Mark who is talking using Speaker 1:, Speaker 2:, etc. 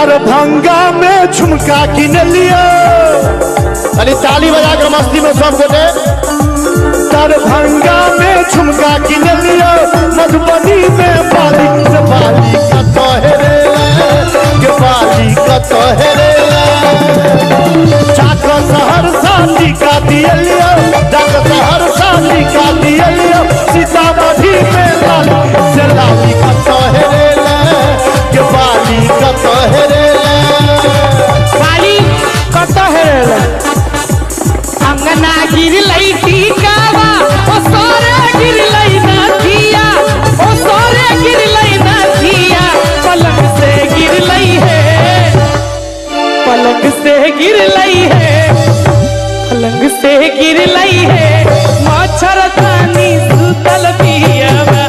Speaker 1: दरभंगा में झुमका किन लियो।
Speaker 2: अरे ताली बजा के मस्ती में सब गोटे।
Speaker 1: दरभंगा में झुमका किन लियो, मधुबनी में बाली से बाली कत हेरे के बाली कत हेरे। जाक सहरसा टीका दियलियो, जाक सहरसा टीका दियलियो, सीतामढ़ी में लाली से लाली कत हेरे के बाली कत हेरे।
Speaker 3: बाली कत हेरेले? अंगना गिरलै टीकावा, ओ सोरे गिरलै नथिया, ओ सोरे गिरलै नथिया, पलंग से गिरलै है, पलंग से गिरलै है, पलंग से गिरलै है, मच्छरदानी सुतल पियवा।